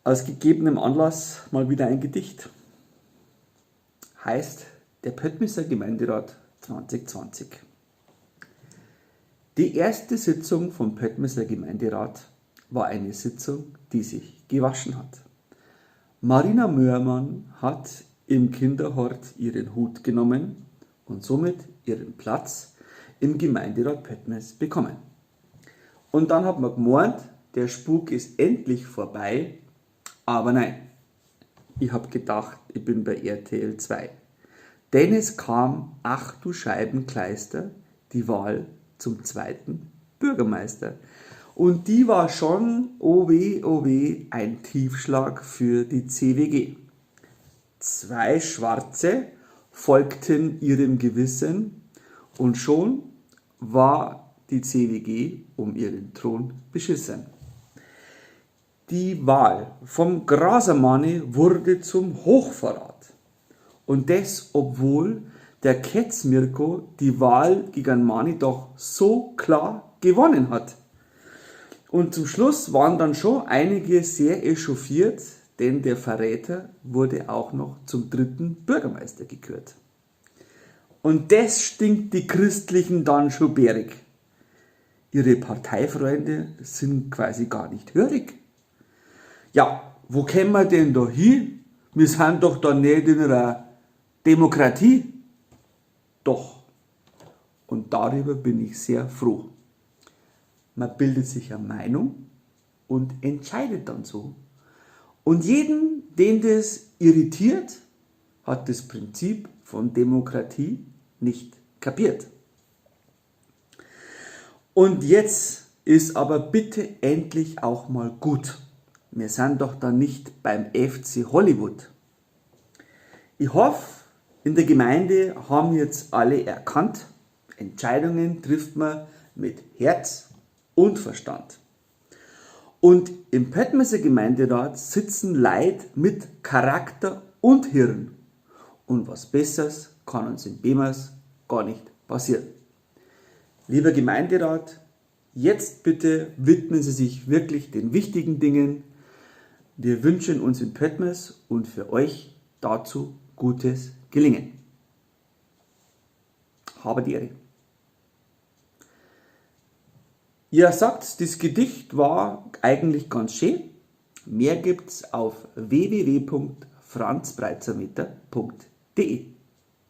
Aus gegebenem Anlass mal wieder ein Gedicht. Heißt der Pöttmisser Gemeinderat 2020. Die erste Sitzung vom Pöttmisser Gemeinderat war eine Sitzung, die sich gewaschen hat. Marina Möhrmann hat im Kinderhort ihren Hut genommen und somit ihren Platz im Gemeinderat Pöttmes bekommen. Und dann hat man gemeint, der Spuk ist endlich vorbei, aber nein. Ich hab gedacht, ich bin bei RTL 2. Denn es kam, ach du Scheibenkleister, die Wahl zum zweiten Bürgermeister. Und die war schon, oh weh, oh weh, ein Tiefschlag für die CWG. Zwei Schwarze folgten ihrem Gewissen und schon war die CWG um ihren Thron beschissen. Die Wahl vom Grasermanni wurde zum Hochverrat. Und das, obwohl der Ketz Mirko die Wahl gegen Mani doch so klar gewonnen hat. Und zum Schluss waren dann schon einige sehr echauffiert, denn der Verräter wurde auch noch zum dritten Bürgermeister gekürt. Und das stinkt die Christlichen dann schon bärig. Ihre Parteifreunde sind quasi gar nicht hörig. Ja, wo kämen wir denn da hin? Wir sind doch da nicht in einer Demokratie. Doch. Und darüber bin ich sehr froh. Man bildet sich eine Meinung und entscheidet dann so. Und jeden, den das irritiert, hat das Prinzip von Demokratie nicht kapiert. Und jetzt ist aber bitte endlich auch mal gut. Wir sind doch da nicht beim FC Hollywood. Ich hoffe, in der Gemeinde haben jetzt alle erkannt, Entscheidungen trifft man mit Herz und Verstand. Und im Pöttmesser Gemeinderat sitzen Leute mit Charakter und Hirn. Und was Besseres kann uns in Bemers gar nicht passieren. Lieber Gemeinderat, jetzt bitte widmen Sie sich wirklich den wichtigen Dingen. Wir wünschen uns in Pöttmes und für euch dazu gutes Gelingen. Habe die Ehre. Ihr sagt, das Gedicht war eigentlich ganz schön. Mehr gibt's auf www.franzbreitsameter.de.